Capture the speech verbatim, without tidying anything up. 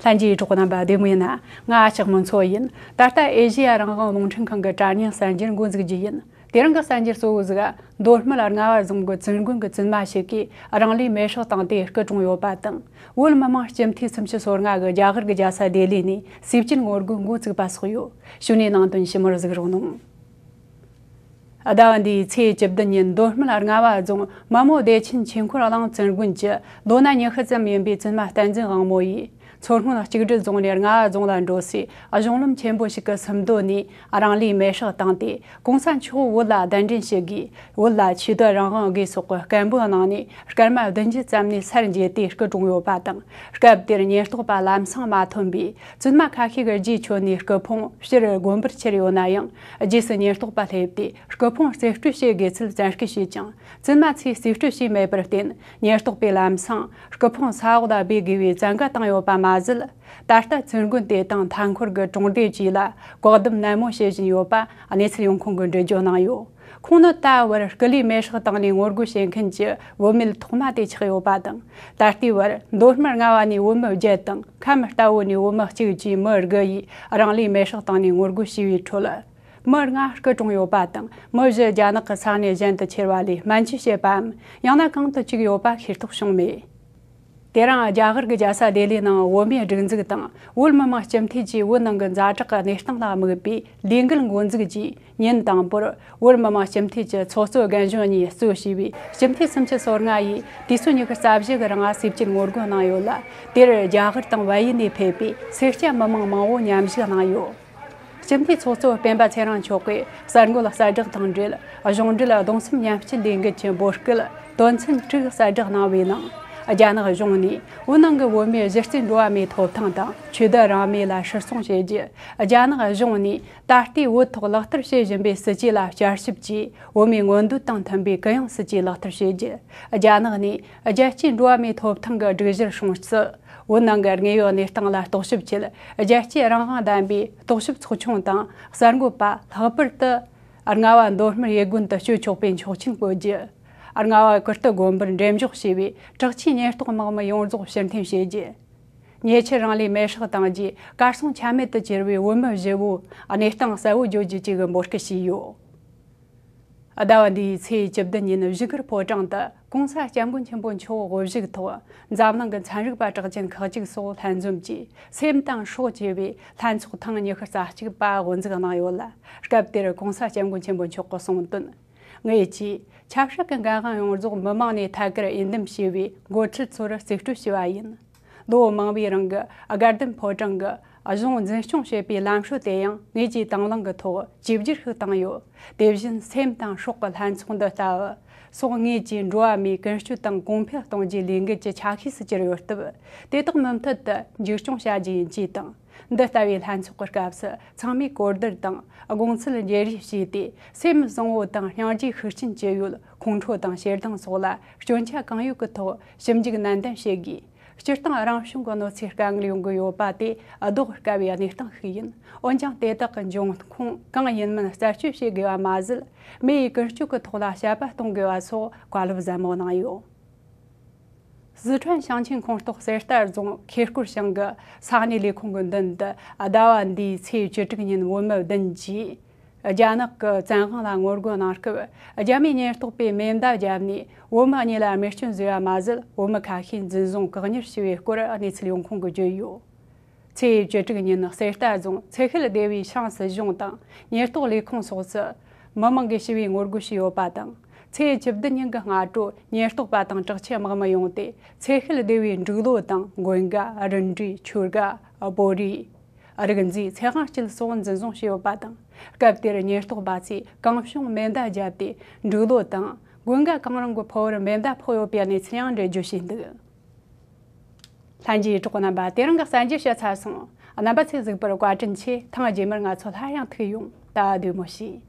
ལྷན་རྒྱས་གྲོགས་རྣམ་པ་བདེ་མོ་ཡིན་ན། ང་ཨ་ཅག་མུན་མཚོ་ཡིན། ད་ལྟ་ཨེ་ཤེ་ཡ་རང་དབང་རླུང་འཕྲིན་ཁང་གི་དྲ་བརྙན་གསར་འགྱུར་འགོ་འཛུགས་རྒྱུ་ཡིན། དེ་རིང་གི་གསར་འགྱུར་གཙོ་བོ་ཟིག་མདོ་སྨད་རྔ་བ་རྫོང་གི་བཙུན་དགོན་གྱི་བཙུན་མ་ཞིག་གིས་རང་ལུས་མེར་སྲེག་བཏང་སྟེ་སྐུ་གྲོངས་ཡོད་པ་དང་། བོད་མི་མང་སྤྱི་འཐུས་སུམ་ཅུ་སོ་ལྔ་གིས་རྒྱ་གར་གྱི་རྒྱལ་ས་ལྡི་ལི་ནས་སེམས་ཅན་ངོ་རྒོལ་འགོ་བཙུགས་པ་སོགས་ཡོད། གཞུག་ནས་ནང་དོན་ཞིབ་མོར་གཟིགས་རོགས་གནང་། ཟླ་བ་འདིའི་ཚེས་བཅུ་བདུན་ཉིན་མདོ་སྨད་རྔ་བ་རྫོང་མ་མོ་བདེ་ཆེན་ཆོས་འཁོར་གླིང་བཙུན་དགོན་གྱི་ལོ་ན་ཉི་ཤུ་ཙམ་ཡིན་པའི་བཙུན་མ་བསྟན་འཛིན་དབང་མོ་ཡིས། མཚོ་སྔོན་གཅིག་སྒྲིལ་རྫོང་ནས་རྔ་བ་རྫོང་ལ་འགྲོ་སའི་གཞུང་ལམ་ཆེན་པོ་ཞིག་གི་སུམ་མདོ་ནས་རང་ལུས་མེར་སྲེག་བཏང་སྟེ། གོང་ས་མཆོག་བོད་ལ་གདན་འདྲེན་ཞུ་དགོས། བོད་ལ་ཆོས་དད་རང་དབང་དགོས་སོགས་ཀྱི་སྐད་འབོད་གནང་ནས་སྐར་མ་བདུན་ཅུ་ཙམ་ནས་སར་འགྱེལ་ཏེ་སྐུ་གྲོངས་ཡོད་པ་དང་། སྐབས་དེར་ཉེན་རྟོག་པ་ལམ་སང་མ་ཐོན་པས། བཙུན་མ་ཁ་ཤས་ཀྱི་རྗེས་ཆོད་ནས་སྐུ་ཕུང་ཕྱིར་དགོན་པར་ཁྱེར་ཡོད་ན་ཡང་། རྗེས་སུ་ཉེན་རྟོག་པ་སླེབས་ཏེ་སྐུ་ཕུང་རྩིས་སྤྲོད་བྱེད་དགོས་ཚུལ་བཙན་སྐུལ་བྱས་ཀྱང་། བཙུན་མ་ཚོས་རྩིས་སྤྲོད་བྱས་མེད་པར་བརྟེན། ཉེན་རྟོག་པས་ལམ་སང་སྐུ་ཕུང་ས་འོག་ལ་སྦས་དགོས་པའི་བཙན་བཀའ་བཏང་ཡོད་པ་མ་ཟད། ད་ལྟ་བཙུན་དགོན་དེ་དང་མཐའ་འཁོར་གྱི་གྲོང་སྡེ་བཅས་ལ་བཀག་སྡོམ་ནན་མོ་བྱེད་བཞིན་ཡོད་པ་གནས་ཚུལ་ཡོང་ཁུངས་ཀྱིས་འགྲེལ་བརྗོད་གནང་ཡོད། ཁོང་ནི་ད་བར་སྐུ་ལུས་མེར་སྲེག་བཏང་ནས་ངོ་རྒོལ་བྱེད་མཁན་གྱི་བུད་མེད་ཐོག་མ་དེ་ཆགས་ཡོད་པ་དང་། ད་ལྟའི་བར་མདོ་སྨད་རྔ་བ་ནས་བུད་མེད་བརྒྱད་དང་ཁམས་རྟ་བོ་ནས་བུད་མེད་གཅིག་བཅས་མི་དགུ་ཡིས་རང་ལུས་མེར་སྲེག་བཏང་ནས་ངོ་རྒོལ་བྱས་པའི་ཁྲོད། མི་ལྔ་སྐུ་གྲོངས་ཡོད་པ་དང་། མི་བཞི་རྒྱ་ནག་གི་ས་གནས་གཞན་དུ་ཁྱེར་བ་ལས་སྨན་བཅོས་བྱེད་པའམ་ཡང་ན་གང་དུ་བཅུག་ཡོད་པ་ཤེས་རྟོགས་བྱུང་མེད། དེ་རིང་རྒྱ་གར་གྱི་རྒྱལ་ས་ལྡི་ལིའི་ནང་བོད་མིའི་སྒྲིག་འཛུགས་དང་བོད་མི་མང་སྤྱི་འཐུས་ཀྱིས་བོད་ནང་གི་ཛ་དྲག་གི་གནས་སྟངས་ལ་དམིགས་པའི་ལས་འགུལ་འགོ་འཛུགས་ཀྱིས། ཉིན་དང་པོར་བོད་མི་མང་སྤྱི་འཐུས་ཀྱི་ཚོགས་གཙོ་རྒན་གཞོན་གཉིས་གཙོས་བྱས་པའི་སྤྱི་འཐུས་སུམ་ཅུ་སོ་ལྔ་ཡིས་དུས་ཚོད་ཉི་ཤུ་རྩ་བཞི་གི་རིང་སེམས་ཅན་ངོ་རྒོལ་གནང་ཡོད་ལ། དེར་རྒྱ་གར་དང་བལ་ཡུལ་ནས་ཕེབས་པའི་སེར་སྐྱ་མི་མང་མང་བོ་མཉམ་ཞུགས་གནང་ཡོད། སྤྱི་འཐུས་ཚོགས་གཙོ་སྤེན་པ་ཚེ་རིང་མཆོག་གིས་གསར་འགོད་གསལ་བསྒྲགས་དང་འབྲེལ། གཞུང་འབྲེལ་གདུང་སེམས་མཉམ་སྐྱེད་ལས་འགུལ་གྱི་འབོད་སྐུལ་དོན་ཚན་དྲུག་གསལ་བསྒྲགས་གནང་བའི་ནང་། རྒྱ་ནག་གཞུང་ནས་བོད་ནང་གི་བོད་མིའི་གཞི་རྩའི་འགྲོ་བ་མིའི་ཐོབ་ཐང་དང་ཆོས་དད་རང་མོས་ལ་ཧྲིལ་སོང་བྱེད་རྒྱུ། རྒྱ་ནག་གཞུང་ནས་ད་ལྟའི་བོད་ཐོག་ལག་བསྟར་བྱེད་བཞིན་པའི་སྲིད་ཇུས་ལ་བསྐྱར་ཞིབ་ཀྱིས། བོད་མིའི་མངོན་འདོད་དང་མཐུན་པའི་གུ་ཡངས་སྲིད་ཇུས་ལག་བསྟར་བྱེད་རྒྱུ། རྒྱ་ནག་ནས་རྒྱལ་སྤྱིའི་འགྲོ་བ་མིའི་ཐོབ་ཐང་གི་སྒྲིག་གཞིར་སྲུང་བརྩི། བོད་ནང་གི་དངོས་ཡོད་གནས་སྟངས་ལ་རྟོག་ཞིབ་བྱེད། རྒྱལ་སྤྱིའི་རང་དབང་ལྡན་པའི་རྟོག་ཞིབ་ཚོགས་ཆུང་དང་གསར་འགོད་པ་ལྷག་པར་དུ། རྔ་བ་མདོ་སྨད་ཡུལ་དགོན་དུ་བསྐྱོད་ཆོག་པའི་ཆོག་མཆན་བཀོད་རྒྱུ། རྔ་བ་ཀིརྟི་དགོན་པར་འགྲེམས་འཇོག་བྱས་པའི་དྲག་ཆས་ཉེན་རྟོག་དམག་མི་ཡོངས་རྫོགས་ཕྱིར་འཐེན་བྱེད་རྒྱུ། ཉེ་ཆར་རང་ལུས་མེར་སྲེག་བཏང་རྗེས་གར་སོང་ཆ་མེད་དུ་གྱུར་བའི་བོད་མི་བཞི་བོ་གནས་སྟངས་གསལ་བོ་བརྗོད་རྒྱུ་བཅས་ཀྱི་འབོད་སྐུལ་བྱས་ཡོད། ཟླ་བ་འདིའི་ཚེས་བཅུ་བདུན་ཉིན་བཞུགས་སྒར་ཕོ་བྲང་དུ་༸གོང་ས་༸སྐྱབས་མགོན་ཆེན་པོ་མཆོག་དབུ་བཞུགས་ཐོག་འཛམ་གླིང་གི་ཚན་རིག་པ་གྲགས་ཅན་ཁག་ཅིག་སོགས་ལྷན་འཛོམས་ཀྱིས་སེམས་དང་སྲོག་བཅས་པའི་ལྷན་ཚོགས་ཐེངས་ཉི་ཤུ་རྩ་གཅིག་པ་དབུ་འཛུགས་གནང་ཡོད་ལ། སྐབས་དེར་༸གོང་ས་༸སྐྱབས་མགོན་ཆེན་པོ་མཆོག་གིས་གསུངས་དོན། ངེད་ཀྱིས་ཆབ་སྲིད་ཀྱི་འགན་དབང་ཡོངས་རྫོགས་མི་མང་ནས་ཐད་ཀར་འོས་འདེམས་བྱས་པའི་འགོ་ཁྲིད་ཚོར་རྩིས་སྤྲོད་ཞུས་པ་ཡིན། ལོ་མང་བོའི་རིང་གི་དགའ་ལྡན་ཕོ་བྲང་གི་གཞུང་འཛིན་སྐྱོང་བྱེད་པའི་ལམ་སྲོལ་དེ་ཡང་ངེད་ཀྱིས་དང་བླངས་ཀྱི་ཐོག་བཅོས་བསྒྱུར་ཞིག་བཏང་ཡོད། དེ་བཞིན་སེམས་དང་སྲོག་གི་ལྷན་ཚོགས་འདི་ལྟ་བུ་སོགས་ངེད་ཀྱིས་འགྲོ་བ་མིའི་ཀུན་སྤྱོད་དང་གོང་འཕེལ་གཏོང་རྒྱུའི་ལས་འགུལ་གྱི་ཆ་ཤས་སུ་གྱུར་ཡོད་སྟབས། དེ་དག་མུ་མཐུད་དུ་འཛུགས་སྐྱོང་བྱ་རྒྱུ་ཡིན་ཅེས་དང་། འདི་ལྟ་བུའི་ལྷན་ཚོགས་ཀྱི་སྐབས་སུ་ཚང་མས་གོ་བསྡུར་དང་དགོངས་ཚུལ་བརྗེ་རེས་བྱས་ཏེ། སེམས་བཟང་བོ་དང་སྙིང་རྗེའི་ཤུགས་རྐྱེན་ཇི་ཡོད་ཁོང་ཁྲོ་དང་ཞེ་སྡང་སོགས་ལ་སྐྱོན་ཆ་གང་ཡོད་ཀྱི་ཐོག་ཞིབ་འཇུག་ནན་ཏན་བྱེད་དགོས། སྤྱིར་བཏང་རང་བྱུང་གི་གནོད་འཚེའི་དཀའ་ངལ་ཡོང་གི་ཡོད་པ་དེ་ལྡོག་དཀའ་བའི་གནས་སྟངས་ཤིག་ཡིན། འོན་ཀྱང་དེ་དག་གི་འབྱུང་ཁུངས་གང་ཡིན་མིན་རྩད་གཅོད་བྱེད་དགོས་པ་མ་ཟད། མི་ཡི་ཀུན་སྤྱོད་ཀྱི་ཐོག་ལ་དཔྱད་པ་གཏོང་དགོས་པ་སོགས་བཀའ་སློབ་ཟབ་མོ་གནང་ཡོད། སི་ཁྲོན་ཞིང་ཆེན་ཁོངས་གཏོགས་གསེར་རྟ་རྫོང་ཁེར་སྐོར་ཞིང་གི་ས་གནས་ལས་ཁུངས་ཀྱི་མདུན་དུ་ཟླ་བ་འདིའི་ཚེས་བཅུ་དྲུག་ཉིན་བོད་མི་བདུན་གྱིས་རྒྱ་ནག་གི་བཙན་དབང་ལ་ངོ་རྒོལ་གནང་སྐབས། རྒྱ་མིའི་ཉེན་རྟོག་པས་མེ་མདའ་བརྒྱབ་ནས་བོད་མི་གཉིས་ལ་རྨས་སྐྱོན་བཟོས་པ་མ་ཟད། བོད་མི་ཁ་ཤས་འཛིན་བཟུང་བཀག་ཉར་བྱས་པའི་སྐོར་གནས་ཚུལ་ཡོང་ཁུངས་ཀྱིས་བརྗོད་ཡོད། ཚེས་བཅུ་དྲུག་ཉིན་གསེར་རྟ་རྫོང་ཚེ་ཤུལ་སྡེ་བའི་ཤང་སྲིད་གཞུང་དང་ཉེན་རྟོག་ལས་ཁུངས་སོགས་སུ་མི་མང་གིས་ཞི་བའི་ངོ་རྒོལ་བྱས་ཡོད་པ་དང་། ཚེས་བཅུ་བདུན་ཉིན་གྱི་སྔ་དྲོ་ཉེན་རྟོག་པ་དང་དྲག་ཆས་དམག་མི་ཡོང་སྟེ། ཚེ་ཤུལ་སྡེ་བའི་འབྲུག་ལོ་དང་། མགོན་དགའ། རིན་བྲིས། ཆོས་དགའ། བོད་རིགས། རིག་འཛིན། ཚེ་དབང་སྐྱིད་སོགས་འཛིན་བཟུང་བྱས་ཡོད་པ་དང་། སྐབས་དེར་ཉེན་རྟོག་པ་ཚོས་གང་བྱུང་མེ་མདའ་བརྒྱབ་སྟེ། འབྲུག་ལོ་དང་། མགོན་དགའ་གང་རུང་གི་ཕོ་བར་མེ་མདའ་ཕོག་ཡོད་པའི་གནས་ཚུལ་ཡང་འགྲེལ་བརྗོད་བྱས་འདུག། ལྷན་རྒྱས་གྲོགས་རྣམ་པ། དེ་རིང་གི་གསར་འགྱུར་བཤད་ཚར་སོང་། རྣམ་པ་ཚོས་གཟིགས་པར་བཀའ་དྲིན་ཆེ། ཐེངས་རྗེས་མར་ང་ཚོ་སླར་ཡང་ཐུག་ཡོང་། ད་བདེ་མོ་བྱོས།